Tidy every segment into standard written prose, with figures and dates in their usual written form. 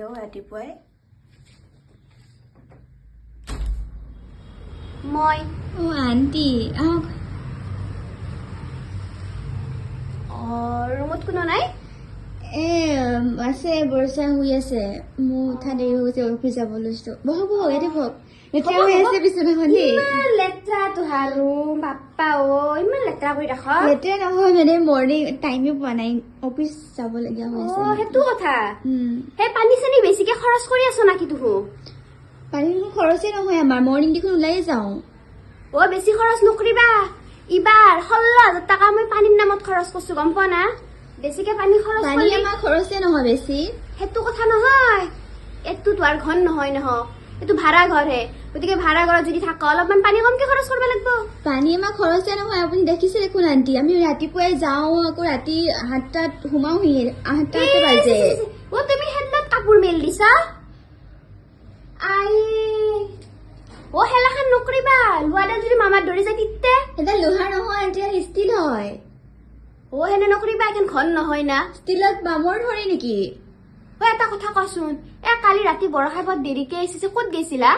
অ ৰাতিপুৱাই? মই। অ আণ্টি, আহক। অ, ৰুমত কোনো নাই? এ আছে, বৰ্ষা শুই আছে। মোৰ উঠা দেৰি হৈ গৈছে, অফিচ যাব লৈছো। বহক বহক, ইয়াতে বহক। লেতেৰা হৈ আছে বিচনাখন দেই। ইমান লেতেৰা তোহাৰ ৰুম, বাপ্পা অ, ইমান লেতেৰা কৰি ৰাখ? লেতেৰা নহয়, মানে মৰ্ণিং টাইমে পোৱা নাই, অফিচ যাবলগীয়া হৈ অ আছে। সেইটো কথা। সেই পানী চানী বেছিকে খৰচ কৰি আছ নাকি তুহু? পানী দেখোন খৰচে নহয় আমাৰ, মৰ্ণিং দেখোন ওলাই যাওঁ। অ, বেছি খৰচ নকৰিবা। ইবাৰ 16,000 টকা মই পানীৰ নামত খৰচ কৰিছো, গম পোৱা না? বেছিকে পানী খৰচ পানী কৰিলে আমাৰ খৰচে নহয় বেছি। সেইটো কথা নহয়, এইটো তোমাৰ ঘৰ নহয় নহয়, এইটো ভাড়া ঘৰহে। গতিকে ভাড়া ঘৰত যদি থাক, অলপমান পানী কমকে খৰচ কৰিব লাগিব। পানী আমাৰ খৰচে নহয়, আপুনি দেখিছে দেখোন আণ্টি, আমি ৰাতিপুৱাই যাওঁ, আকৌ ৰাতি 8টাত সোমাওহি, 8টাতে বাজে। অ, তুমি হেডলাত কাপোৰ মেল দিছা? I, অ, হেলাখান নকৰিবা। লোহাডাল যদি মামাত ধৰি যায় তিতে? সেইডাল লোহাৰ নহয় আণ্টি, ষ্টিল হয়। অ, সেনে নকৰিবা, এখন ঘৰ নহয় না। ষ্টিলত মামৰ ধৰে নেকি? অ, এটা কথা কচোন, এ কালি ৰাতি বৰষা বৰ দেৰিকে আহিছে, ক'ত গৈছিলা?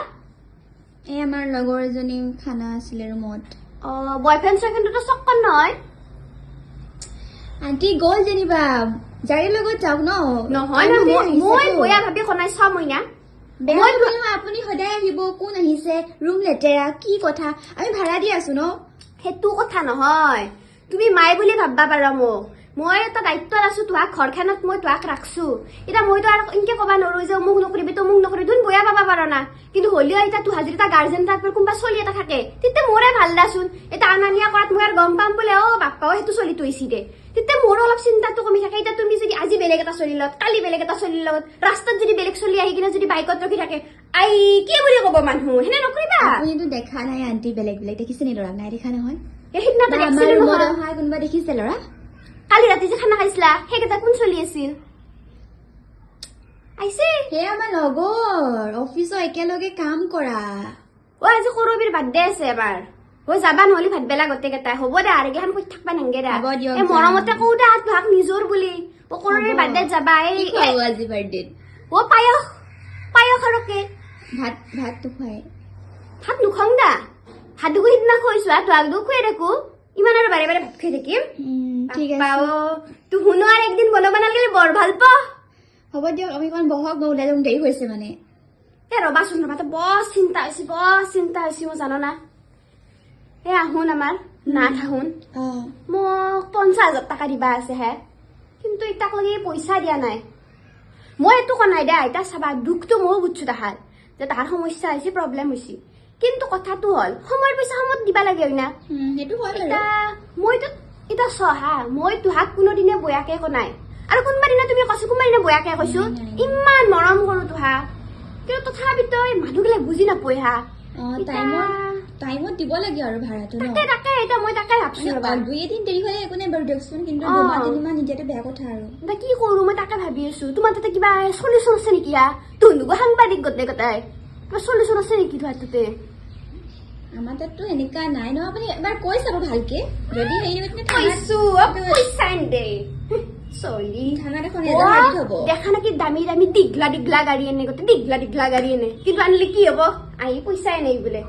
এই আমাৰ লগৰ এজনী খানা আছিলে ৰুমত। অ, বয়ফ্ৰেণ্ড চয়ফ্ৰেণ্ডতো চক্কৰ নহয়? আণ্টি গ'ল যেনিবা, যাৰে লগত যাওক ন। নহয়। টাইমতে নহয়, মই আহিছেতো। বয়া ভাবি কনাই চ মইনা। বেয়া মই ভাবি নহয়, আপুনি সদায় আহিব, কোন আহিছে, ৰুম লেতেৰা, কি কথা, আমি ভাড়া দি আছো ন। সেইটো কথা নহয়, তুমি মাই বুলি ভাববা পাৰা মোক। মই এটা দায়িত্বত আছো, তোমাক ঘৰখনত মই তোমাক ৰাখছো। এতিয়া মইতো আৰু এনেকে ক'বা নোৱাৰো যে মোক নকৰিবি তো মোক নকৰিবি, তুমি বয়া পাবা পাৰা না। কিন্তু হ'লেও এতিয়া তোহা যদি এটা গাৰ্জেন টাইপৰ কোনোবা চলি এটা থাকে, তেতিয়া মোৰে ভাল দাচোন। এতিয়া আনা নিয়া কৰাত মই আৰু গম পাম বোলে, অ বাপ্পাও সেইটো চলিটো আহিছি দে, তেতিয়া মোৰো অলপ চিন্তাটো কমি থাকে। এতিয়া তুমি যদি আজি বেলেগ এটা চলিৰ লগত, কালি বেলেগ এটা চলিৰ লগত, ৰাস্তাত যদি বেলেগ চলি আহি কিনে যদি বাইকত ৰখি থাকে, I কি বুলি ক'ব মানুহ? সেনে নকৰিবা। আপুনিতো দেখা নাই আণ্টি, বেলেগ বেলেগ দেখিছে নি ল'ৰা? নাই দেখা নহয়। এই সিদিনাটো বা আমাৰ দেখিছিলো ৰুমত নহয়। অহা কোনোবা দেখিছে ল'ৰা? কালি ৰাতি যে খানা খাইছিলা, সেইকেইটা কোন চলি আছিল? আহিছে। সেই আমাৰ লগৰ, অফিচৰ একেলগে কাম কৰা। অ, আজি কৰবীৰ বাৰ্থডে আছে এবাৰ। অ, যাবা নহ'লে ভাতবেলা গোটেইকেইটাই। হ'ব দে, আৰু এইগিলাখান কৈ থাকবা নাংগে দে। হ'ব দিয়ক, এই যাম। মৰমতে কওঁ দে, তোহাক নিজৰ বুলি। অ, কৰবীৰ হ'ব। বাৰ্থডেত যাবা। কি এই খুৱাব আজি বাৰ্থডেত? অ, পায়স, পায়স আৰু কেক। ভাত ভাত নোখুৱাই? ভাত নুখাওঁ দা। ভাত দেখোন সিদিনা খুৱাইছো, আৰু তোহাক দেখোন খুৱাই থাকো। ইমান আৰু বাৰে বাৰে ভাত খুৱাই থাকিম? ঠিক বাপ্পা আছে। অ, তুহুনো আৰু একদিন বনাব নালাগিলে বৰ ভাল পাওঁ। হ'ব দিয়ক, আমি অকণ বহক, মই ওলাই যাম, দেৰি হৈছে মানে। এ ৰবাচোন ৰবা, তই বৰ চিন্তা হৈছে, বৰ চিন্তা হৈছে মোৰ, জান না? এ আহোন আমাৰ নাথ আহোন মোক 50,000 টকা দিবা আছে হে, কিন্তু এতিয়াক লাগি পইচা দিয়া নাই। মই এইটো কোৱা নাই দে। এতিয়া চাবা, দুখটো ময়ো বুজছো তাহাৰ, যে তাহাৰ সমস্যা হৈছে, প্ৰব্লেম হৈছে। কিন্তু কথাটো হ'ল, সময়ৰ পইচা সময়ত দিবা লাগে, হয় না? সেইটো হয় বাৰু। এতিয়া মইতো এতিয়া চহা, মই তোহাক কোনোদিনে বয়াকে কোৱা নাই। আৰু কোনোবা দিনা তুমি কৈছো, কোনোবা দিনা বয়াকে কৈছো? নাই, নাই। ইমান মৰম কৰো তোহা, কিন্তু তথাপিতো এই মানুহগিলাক বুজি নাপায় হা। অ, টাইমত টাইমত দিব লাগে আৰু ভাড়াটো ন। তাকে তাকে, এতিয়া মই তাকে ভাবছো। মানে ৰবা। দুই এদিন দেৰি হ'লে একো নাই বাৰু দিয়কচোন, কিন্তু 2 মাহ 3 মাহ নিদিয়াটো বেয়া কথা আৰু। এতিয়া কি কৰো, মই তাকে ভাবি আছো। তোমাৰ তাতে কিবা চলিউচন আছে নেকি? হা, তুহনুকো সাংবাদিক গোটেই গোটাই, কিবা চলিউচন আছে নেকি তোমাৰ তাতে? আমাৰ তাততো এনেকা নাই নহয়। আপুনি এবাৰ কৈ চাব ভালকে, যদি হেৰি হয় তেনে থানাত কৈছো, পইচা দে চলি। থানাত এখন এজাহাৰ দি থ'ব। দেখা নেকি, দামী দামী দীঘলা দীঘলা গাড়ী এনে, গোটেই দীঘলা দীঘলা গাড়ী এনে, কিন্তু আনিলে কি হ'ব? আহি পইচাই নাই বোলে।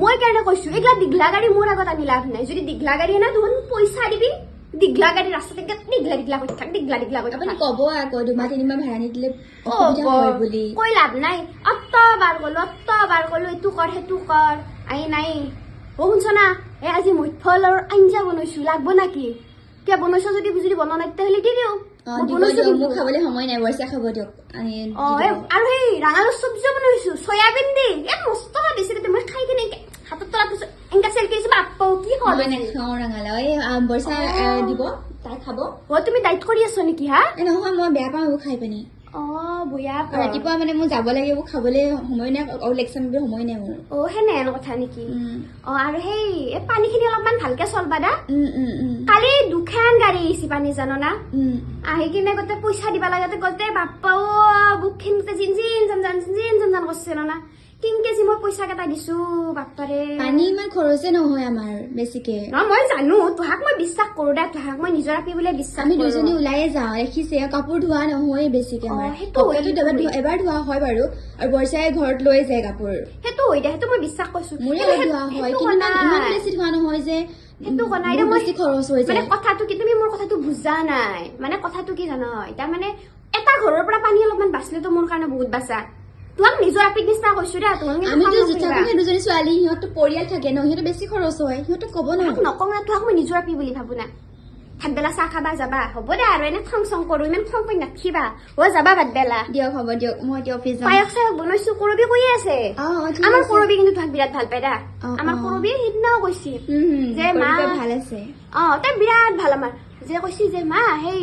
মই কাৰণে কৈছো, এইগিলা দীঘলা গাড়ী মোৰ আগত আনি লাভ নাই। যদি দীঘলা গাড়ী আনা, দেখোন পইচা দিবি। দীঘলা গাড়ী ৰাস্তাত এনেকে দীঘলা দীঘলা কৰি থাক, দীঘলা দীঘলা কৰি আপুনি থাক। ক'ব আকৌ 2 মাহ 3 মাহ ভাড়া নিদিলে অসুবিধা হয় বুলি। কৈ লাভ নাই। অত বাৰ গলো, অত বাৰ গলো, এইটো কৰ সেইটো কৰ, আহি নাই। অ শুনছ না, এই আজি মৈফলৰ আঞ্জা বনাইছো, লাগব নাকি? কিবা বনাইছ যদি, যদি বনোৱা নাই তেতিয়াহ'লে দি দিওঁ। অ, মই দিব বনাইছো দিয়ক। কিন্তু। মোক খাবলৈ সময় নাই, বৰ্ষা খাব দিয়ক, আনি অ, দি এই দিব। আৰু সেই ৰাঙালাও চব্জিও বনাইছো চয়াবিন দি। এই মস্ত সোৱাদ হৈছে দে। মই খাই কিনে এনেকে হাতত তলাত এনেকে চেলকি দিছো, বাপ্পা কি সোৱাদ মই হৈছে। নাখাওঁ ৰঙালাও। এই বৰ্ষা দিব, তাই খাব। অ, তুমি ডাইট কৰি আছ নেকি হা? এই নহয়, মই বেয়া পাওঁ এইবোৰ খাই পিনি। অ, বয়া। আৰু ৰাতিপুৱা মানে মোৰ যাব লাগে, এইবোৰ খাবলৈ সময় নাই, আৰু লেকচাৰ মাৰিবলৈ সময় নাই মোৰ। অ, সেনেহেন কথা নেকি? অ, আৰু সেই এই পানীখিনি অলপমান ভালকে চলবা দা। উম, উম, উম, কালি দুখন গাড়ী আহিছে পানী, জান না? আহি কিনে গোটেই পইচা দিবা লাগে, গোটেই বাপ্পাও বুকখিনি গোটেই জিন জিন জান জান জিন জিন জান জান কৰিছে না। 3 কেজি মই পইচা কেইটা দিছো, বাপ্পাৰে। পানী ইমান খৰচে নহয় আমাৰ বেছিকে। নহয়, মই জানো, তোহাক মই বিশ্বাস কৰো দে, তোহাক মই নিজৰ আপি বুলি বিশ্বাস আমি কৰো। দুজনী ওলায়ে যাওঁ, দেখিছে, কাপোৰ ধোৱা নহয়ে বেছিকে আমাৰ। সেইটো হয়, সপ্তাহটোত এবাৰ সেইটো এবাৰ ধোৱা হয় বাৰু, আৰু বৰ্ষাই ঘৰত লৈ যায় কাপোৰ। সেইটো হয় দে, সেইটো মই বিশ্বাস কৰিছো। মোৰে কিন্তু অলপ ধোৱা হয়, সেইটো কিন্তু কোৱা ইমান ইমান নাই। বেছি ধোৱা নহয় যে সেইটো কোৱা নাই। বহুত এতিয়া মই বেছি খৰচ হৈ মানে যায়। কথাটো কি, তুমি মোৰ কথাটো বুজা নাই। মানে কথাটো কি জান, এতিয়া মানে এটা ঘৰৰ পৰা পানী অলপমান বাচিলেতো মোৰ কাৰণে বহুত বাচা। তোমাক নিজৰ আপিক নিচিনা কৈছো দে, তোমাক কিন্তু আমিতো খং নকৰিবা। থাকো, সেই দুজনী ছোৱালী, সিহঁততো পৰিয়াল থাকে ন, সিহঁতৰ বেছি খৰচ হয়, সিহঁতক ক'ব তোমাক নহয়। নকওঁ না, তোমাক মই নিজৰ আপি বুলি ভাবো না। ভাতবেলা চাহ খাবা যাবা, হ'ব দে আৰু, এনে খং চং কৰো, ইমান খং কৰি নাথাকিবা। অ যাবা ভাতবেলা। দিয়ক, হ'ব দিয়ক, মই এতিয়া অফিচ যাম। পায়স চায়স বনাইছো, কৰবি কৈয়ে আছে। অ, ঠিক আমাৰ আছে। কৰবি কিন্তু তোমাক বিৰাট ভাল পায় দা। আমাৰ কৰবি সিদিনাও কৈছিল যে মা কৰিবা ভাল আছে। অ, তাই বিৰাট ভাল। আমাৰ যে কৈছি যে মা, সেই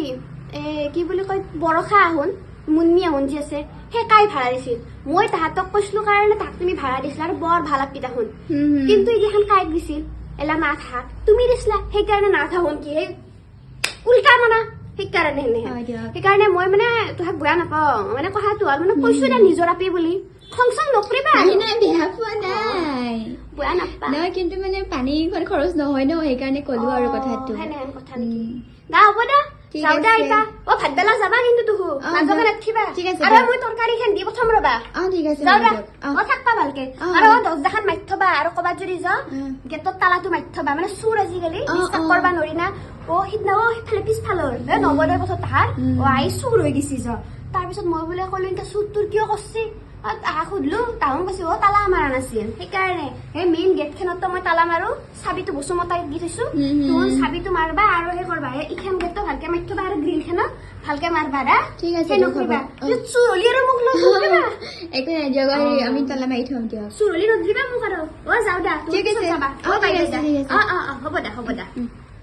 এ কি বুলি কয়, বৰষা আহোন, মুন্মি আহোন যি আছে, সেই কাই ভাড়া দিছিল। মই তাহাঁতক কৈছিলো কাৰণে তাহাক তুমি ভাড়া দিছিলা আৰু বৰ ভাল আপি তাহোন। হুম, হুম। কিন্তু এইগিলাখন কাইক দিছিল এলা মা থাক, তুমি দিছিলা, সেইকাৰণে নাথাকোন কি সেই উল্টা মানা, সেইকাৰণে সেনেহে। হয় দিয়ক। সেইকাৰণে মই মানে তোহাক বেয়া নাপাওঁ। মানে কথাটো হ'ল, মানে কৈছো দে নিজৰ আপি বুলি, খং চং নকৰিবা নাই। আৰু। নাই, বেয়া পোৱা নাই। বেয়া নাপা। নহয়, কিন্তু মানে পানী ইমান খৰচ নহয় ন, সেইকাৰণে ক'লো আৰু কথাটো। সেনেহেন কথা নেকি? উম। দা, হ'ব দা। ঠিক যাওঁ দা। আছে। আইতা অ, ভাতবেলা যাবা কিন্তু তুহু নাযাবা যাম। নাথকিবা। ঠিক আছে, আৰু যাম। মই তৰকাৰীখন দি পঠাম ৰবা। অ, ঠিক আছে। যাওঁ হ'ব দা। দিয়ক। অ। অ, থাকবা ভালকে। আৰু দৰ্জাখন মাৰি থবা, আৰু ক'বাত যদি যাওঁ গেটত তালাটো মাৰি থবা। মানে চোৰ আজিকালি বিশ্বাস কৰবা নোৱাৰি না। অ সিদিনা, অ সিফালে পিছফালৰ এ নৱোদয় পথত তাহাৰ অ আই চুৰ হৈ গৈছি য। তাৰপিছত মই বোলে ক'লো, এনেকে চুৰ তোৰ কিয় কৰছি? তাহাক সুধলো, তাহোন কৈছে, অ তালা মাৰা নাছিল সেইকাৰণে। সেই মেইন গেটখনতো মই তালা মাৰো, চাবিটো বসুমতাৰীক দি থৈছো। উম, হুম। তুহোন চাবিটো মাৰবা আৰু সেই কৰবা, সেই ইখন গেটটো ভালকে মাৰি থবা আৰু গ্ৰিলখনত ভালকে মাৰবা দা। ঠিক আছে সেই দিয়ক, নকৰিবা। হ'ব। পিছত চুৰ হলি আৰু মোক লগ ধৰিবা। একো নাই দিয়ক, আৰু আমি তলা মাৰি থ'ম দিয়ক। চুৰ হলি নধৰিবা মোক আৰু। অ যাওঁ দা, তুমি ঠিক পিছত আছে। যাবা। অ, অ ঠিক বাই আছে, দা। ঠিক আছে। অ অ অ হ'ব দা, হ'ব দা।